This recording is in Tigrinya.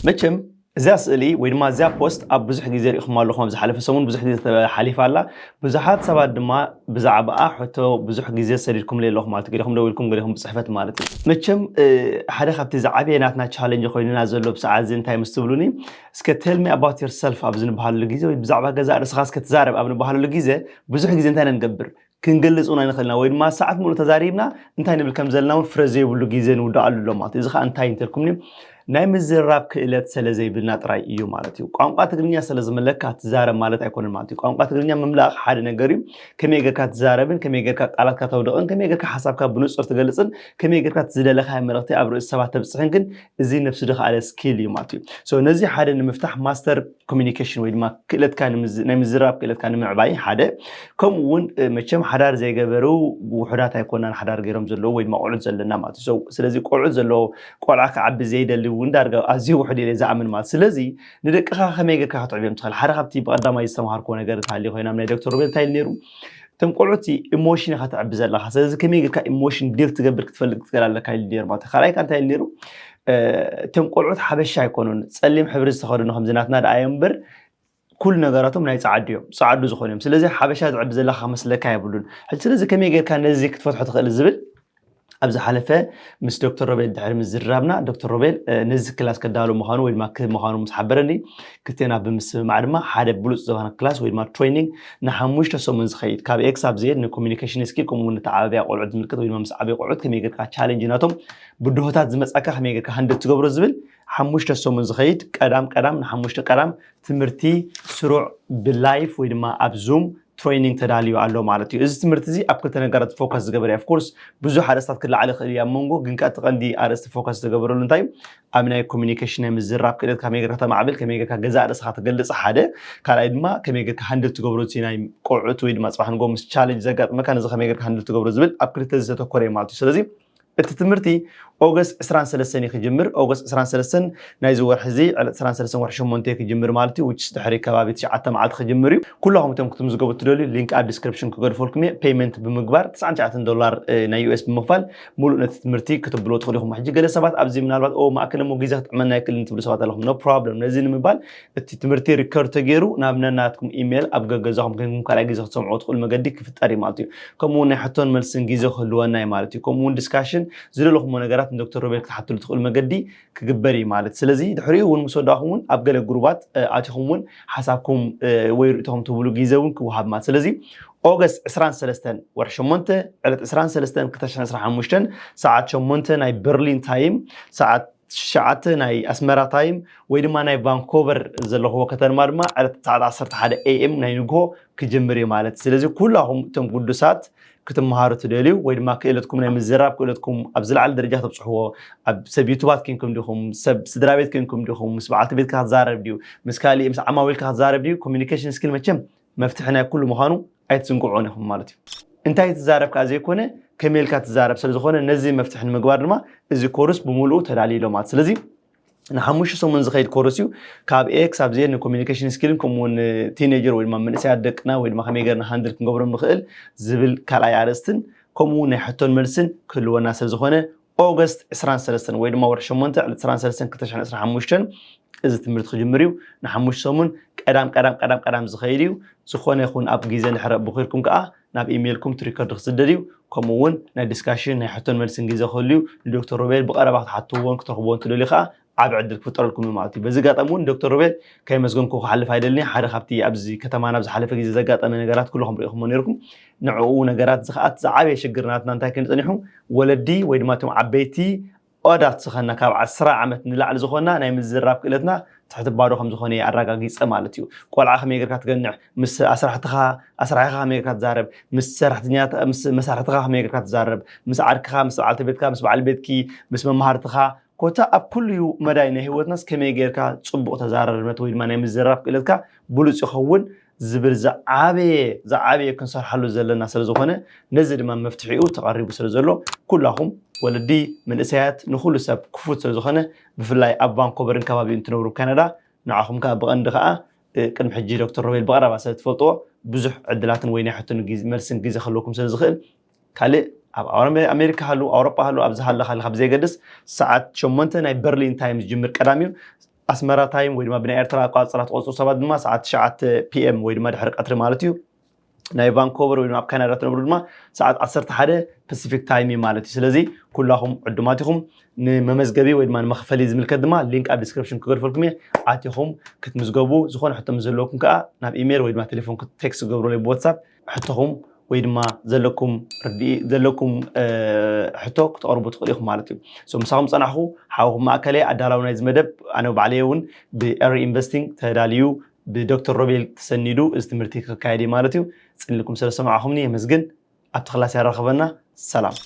መቸም እዚኣ ስእሊ ወይ ድማ እዚኣ ፖስት ኣብ ብዙሕ ግዜ ርኢኹም ኣለኹም። ኣብ ዝሓለፈ ሰሙን ብዙሕ ግዜ ተሓሊፋ ኣላ። ብዙሓት ሰባት ድማ ብዛዕባኣ ሕቶ ብዙሕ ግዜ ሰዲድኩምለይ ኣለኹም ማለት እዩ። ገሊኹም ደዊልኩም፣ ገሊኹም ብፅሕፈት ማለት እዩ። መቸም ሓደ ካብቲ ዝዓበየ ናትና ቻለንጅ ኮይኑና ዘሎ ብሰዓት እዚ እንታይ ምስ ትብሉኒ፣ እስከ tell me about yourself ኣብ ዝንበሃለሉ ግዜ ወይ ብዛዕባ ገዛእ ርእስኻ እስከ ትዛረብ ኣብ ንበሃለሉ ግዜ ብዙሕ ግዜ እንታይ ኢና ንገብር? ክንገልጽ እውን ኣይንኽእልና ወይ ድማ ሰዓት ሙሉእ ተዛሪብና እንታይ ንብል ከም ዘለና እውን ፍረ ዘይብሉ ግዜ ንውድኣሉ ኣሎ ማለት እዩ። እዚ ከዓ እንታይ እንተልኩምኒ ናይ ምዝራብ ክእለት ስለ ዘይብልና ጥራይ እዩ ማለት እዩ። ቋንቋ ትግርኛ ስለ ዝመለካ ትዛረብ ማለት ኣይኮነን ማለት እዩ። ቋንቋ ትግርኛ ምምላእ ሓደ ነገር እዩ። ከመይ ጌርካ ትዛረብን ከመይ ጌርካ ቃላትካ ተውድቕን ከመይ ጌርካ ሓሳብካ ብንጹር ትገልጽን ከመይ ጌርካ ዝደለኻዮ መልእኽቲ ኣብ ርኡይ ሰባት ተብጽሕን ግን እዚ ነብሱ ዝኸኣለ ስኪል እዩ ማለት እዩ። ነዚ ሓደ ንምፍታሕ ማስተር ኮሚኒኬሽን ወይ ድማ ክእለትካ ናይ ምዝራብ ክእለትካ ንምዕባይ ሓደ። ከምኡ እውን መቸም ሓዳር ዘይገበሩ ውሑዳት ኣይኮናን ሓዳር ገይሮም ዘለዉ ወይ ድማ ቆልዑት ዘለና ማለት እዩ። ስለዚ ቆልዑት ዘለዎ ቆልዓ ክዓቢ ዘይደሊ እውን ዳርጋ ኣዝዩ ውሑድ ኢለ ዝኣምን ማለት። ስለዚ ንደቅኻ ከመይ ጌርካ ክትዕብዮም ትኽእል ሓደ ካብቲ ብቐዳማይ ዝተምሃርክዎ ነገር እንተሃልዩ ኮይና ናይ ዶክተር ሮቤል እንታይ ኢሉ ነይሩ? እቶም ቆልዑት ኢሞሽን ኢኻ ተዕቢ ዘለኻ። ስለዚ ከመይ ጌርካ ኢሞሽን ዲል ትገብር ክትፈልጥ ክትገል ኣለካ ኢሉ ነይሩ ማለት እዩ። ካልኣይ ከ እንታይ ኢሉ ነይሩ? እቶም ቆልዑት ሓበሻ ኣይኮኑን፣ ጸሊም ሕብሪ ዝተኸደኑ ከምዚ ናትና ደኣ እዮም እምበር ኩሉ ነገራቶም ናይ ጸዓዱ እዮም፣ ጸዓዱ ዝኾኑ እዮም። ስለዚ ሓበሻ ትዕቢ ዘለኻ ክመስለካ የብሉን። ሕጂ ስለዚ ከመይ ጌርካ ነዚ ክትፈትሖ ትኽእል ዝብል ኣብ ዝሓለፈ ምስ ዶክተር ሮቤል ድሕሪ ምዝርራብና ዶክተር ሮቤል ነዚ ክላስ ከዳሉ ምዃኑ ወይ ድማ ክህብ ምዃኑ ምስ ሓበረኒ ክልቴና ብምስምማዕ ድማ ሓደ ብሉፅ ዝኾነ ክላስ ወይ ድማ ትሬኒንግ ንሓሙሽተ ሰሙን ዝኸይድ ካብ ኤክስ ኣብ ዜድ ንኮሚኒኬሽን ስኪል ከምኡ እውን ንተዓባብያ ቆልዑት ዝምልከት ወይ ድማ ምስ ዓበይ ቆልዑት ከመይ ጌርካ ቻሌንጅ ናቶም ብድሆታት ዝመፃካ ከመይ ጌርካ ሃንድል ትገብሮ ዝብል ሓሙሽተ ሰሙን ዝኸይድ ቀዳም ቀዳም ንሓሙሽተ ቀዳም ትምህርቲ ስሩዕ ብላይፍ ወይ ድማ ኣብ ዙም ትሬኒንግ ተዳልዩ ኣሎ ማለት እዩ። እዚ ትምህርቲ እዚ ኣብ ክልተ ነገራት ፎከስ ዝገበረ እዩ። ኦፍኮርስ ብዙሕ ኣርእስታት ክለዓል ይኽእል እዩ ኣብ መንጎ፣ ግን ከኣ እቲ ቀንዲ ኣርእስቲ ፎከስ ዝተገበረሉ እንታይ እዩ? ኣብ ናይ ኮሚኒኬሽን ናይ ምዝራብ ክእለት ከመይ ጌርካ ተማዕብል፣ ከመይ ጌርካ ገዛእ ርእስኻ ትገልጽ ሓደ፣ ካልኣይ ድማ ከመይ ጌርካ ሃንድል ትገብሮ እቲ ናይ ቆልዑት ወይ ድማ ጽባሕ ንጎ ምስ ቻለንጅ ዘጋጥመካ ነዚ ከመይ ጌርካ ሃንድል ትገብሮ ዝብል ኣብ ክልተ ዝተተኮረ እዩ ማለት እዩ። ስለዚ እቲ ትምህርቲ ኦገስት ዕስራን ሰለስተን እዩ ክጅምር። ኦገስት ዕስራን ሰለስተን ናይዚ ወርሒ እዚ ዕለት ዕስራን ሰለስተን ወርሒ ሸሞንተ እዩ ክጅምር ማለት እዩ። ውጭ ድሕሪ ከባቢ ትሽዓተ መዓልቲ ክጅምር እዩ። ኩላኹም እቶም ክትምዝገቡ ትደልዩ ሊንክ ኣብ ዲስክሪፕሽን ክገድፈልኩም እየ። ፔይመንት ብምግባር ትስዓን ትሽዓተን ዶላር ናይ ዩ ኤስ ብምኽፋል ሙሉእ ነቲ ትምህርቲ ክትብሎ ትኽእሉ ኢኹም። ሕጂ ገለ ሰባት ኣብዚ ምናልባት ኦ ማእከለ እሞ ግዜ ክጥዕመና ይክእል ትብሉ ሰባት ኣለኹም። ኖ ፕሮብለም። ነዚ ንምባል እቲ ትምህርቲ ሪከርድ ተገይሩ ናብ ነናትኩም ኢሜይል ኣብ ገገዛኹም ኮይንኩም ካልኣይ ግዜ ክትሰምዑ ትኽእሉ መገዲ ክፍጠር እዩ ማለት እዩ። ከምኡ እውን ናይ ሕቶን መልስን ግዜ ክህልወና እዩ ማለት እዩ። ከምኡ እውን ዲስካሽን ዝደለኹምዎ ነገራት ንዶክተር ሮቤል ክትሓትሉ ትኽእሉ መገዲ ክግበር እዩ ማለት። ስለዚ ድሕሪኡ እውን ምስ ወዳእኹም እውን ኣብ ገለ ግሩባት ኣቲኹም እውን ሓሳብኩም ወይ ርእይቶኹም ትብሉ ግዜ እውን ክወሃብ ማለት። ስለዚ ኦገስት ዕስራን ሰለስተን ወርሒ ሸሞንተ ዕለት ዕስራን ሰለስተን ክልተ ሽሕን ዕስራን ሓሙሽተን ሰዓት ሸሞንተ ናይ በርሊን ታይም ሰዓት ትሽዓተ ናይ ኣስመራ ታይም ወይ ድማ ናይ ቫንኮቨር ዘለኽዎ ከተማ ድማ ዕለት ሰዓት ዓሰርተ ሓደ ኤ ኤም ናይ ንግሆ ክጅምር እዩ ማለት። ስለዚ ኩላኹም እቶም ግዱሳት ክትመሃሩ ትደልዩ ወይ ድማ ክእለትኩም ናይ ምዝራብ ክእለትኩም ኣብ ዝለዓለ ደረጃ ተብፅሕዎ ኣብ ሰብ ዩቱባት ኮንኩም ዲኹም ሰብ ስድራ ቤት ኮንኩም ዲኹም ምስ በዓልቲ ቤትካ ክትዛረብ ድዩ ምስ ካሊእ ምስ ዓማዊልካ ክትዛረብ ድዩ ኮሚኒኬሽን ስኪል መቸም መፍትሒ ናይ ኩሉ ምዃኑ ኣይትዝንግዕዎን ኢኹም ማለት እዩ። እንታይ ትዛረብ ከኣ ዘይኮነ ከመይ ኢልካ ትዛረብ ስለ ዝኾነ ነዚ መፍትሒ ንምግባር ድማ እዚ ኮርስ ብምሉኡ ተዳልዩ ኣሎ ማለት። ስለዚ ንሓሙሽተ ሰሙን ዝኸይድ ኮርስ እዩ። ካብ ኤ ክሳብ ዜድ ንኮሚኒኬሽን ስኪልን ከምኡ እውን ቲኔጀር ወይ ድማ መንእሰያት ደቅና ወይ ድማ ከመይ ገርና ሃንድል ክንገብሮም ንኽእል ዝብል ካልኣይ ኣርእስትን ከምኡ እውን ናይ ሕቶን መልስን ክህልወና ስለ ዝኾነ ኦገስት ዕስራን ሰለስተን ወይ ድማ ወርሒ ሸሞንተ ዕለት ዕስራን ሰለስተን ክልተ ሽሕን ዕስራን ሓሙሽተን እዚ ትምህርቲ ክጅምር እዩ። ንሓሙሽተ ሰሙን ቀዳም ቀዳም ቀዳም ቀዳም ዝኸይድ እዩ። ዝኾነ ይኹን ኣብ ግዜ እንድሕር ብኺርኩም ከኣ ናብ ኢሜይልኩም እቲ ሪከርድ ክስደድ እዩ። ከምኡ እውን ናይ ዲስካሽን ናይ ሕቶን መልስን ግዜ ክህሉ እዩ። ንዶክተር ሮቤል ብቐረባ ክትሓትዎን ክትረኽብዎን ትደልዩ ከኣ ዓቢ ዕድል ክፍጠረልኩም እዩ ማለት እዩ። በዚ ኣጋጣሚ እውን ዶክተር ሮቤል ከየመስገንኩ ክሓልፍ ኣይደልን። ሓደ ካብቲ ኣብዚ ከተማና ኣብ ዝሓለፈ ግዜ ዘጋጠመ ነገራት ኩልኹም ርኢኹሞ ነይርኩም። ንዕኡ ነገራት እዚ ከኣ እቲ ዝዓበየ ሽግር ናትና እንታይ ኮይኑ ጸኒሑ ወለዲ ወይ ድማ እቶም ዓበይቲ ኦዳት ዝኾንና ካብ ዓስራ ዓመት ንላዕሊ ዝኾንና ናይ ምዝራብ ክእለትና ትሕቲ ባዶ ከም ዝኾነ እየ ኣረጋጊጸ ማለት እዩ። ቆልዓ ከመይ ጌርካ ትገንሕ ምስ ኣስራሕትኻ ኣስራሒኻ ከመይ ጌርካ ትዛረብ ምስ ሰራሕተኛ ምስ መሳርሕትኻ ከመይ ጌርካ ትዛረብ ምስ ዓርክኻ ምስ በዓልቲ ቤትካ ምስ በዓል ቤትኪ ምስ መማህርትኻ ኮታ ኣብ ኩሉ መዳይ ናይ ህይወትናስ ከመይ ጌርካ ጽቡቕ ተዛራርነት ወይ ድማ ናይ ምዝራብ ክእለትካ ብሉጽ ይኸውን ዝብል ዝዓበየ ዝዓበየ ክንሰርሓሉ ዘለና ስለ ዝኾነ ነዚ ድማ መፍትሒኡ ተቐሪቡ ስለ ዘሎ ኩላኹም ወለዲ መንእሰያት ንኹሉ ሰብ ክፉት ስለ ዝኾነ ብፍላይ ኣብ ቫንኮቨርን ከባቢኡ እንትነብሩ ካናዳ ንዓኹም ከዓ ብቐንዲ ከዓ ቅድሚ ሕጂ ዶክተር ሮቤል ብቐረባ ስለ ትፈልጥዎ ብዙሕ ዕድላትን ወይ ናይ ሕቶን መልስን ግዜ ክህልወኩም ስለ ዝኽእል ካልእ ኣብ ኣሜሪካ ሃሉ ኣውሮጳ ሃሉ ኣብዚ ሃለኻ ካብ ዘይገድስ ሰዓት ሸሞንተ ናይ በርሊን ታይም ዝጅምር ቀዳም እዩ። ኣስመራ ታይም ወይ ድማ ብናይ ኤርትራ ኣቋፅራ ትቆፅሩ ሰባት ድማ ሰዓት ትሽዓተ ፒ ኤም ወይ ድማ ድሕሪ ቀትሪ ማለት እዩ። ናይ ቫንኮቨር ወይ ድማ ኣብ ካናዳ ትነብሩ ድማ ሰዓት ዓሰርተ ሓደ ፓሲፊክ ታይም እዩ ማለት እዩ። ስለዚ ኩላኹም ዕዱማት ኢኹም። ንመመዝገቢ ወይ ድማ ንመኽፈሊ ዝምልከት ድማ ሊንክ ኣብ ዲስክሪፕሽን ክገድፈልኩም እየ። ኣቲኹም ክትምዝገቡ፣ ዝኾነ ሕቶ ምስ ዘለኩም ከዓ ናብ ኢሜይል ወይ ድማ ቴሌፎን ቴክስት ክገብሩለይ ብዋትሳፕ ሕቶኹም ወይ ድማ ዘለኩም ርድኢ ዘለኩም ሕቶ ክተቕርቡ ትኽእሉ ኢኹም ማለት እዩ። ምሳኹም ፀናሕኹ ሓውኹም ማእከለይ ኣዳላዊ ናይዚ መደብ ኣነ ባዕለየ እውን ብኤሪ ኢንቨስቲንግ ተዳልዩ ብዶክተር ሮቤል ተሰኒዱ እዚ ትምህርቲ ክካየድ እዩ ማለት እዩ። ፅንልኩም ስለሰማዕኹምኒ የመስግን። ኣብቲ ክላስ ያራኸበና። ሰላም።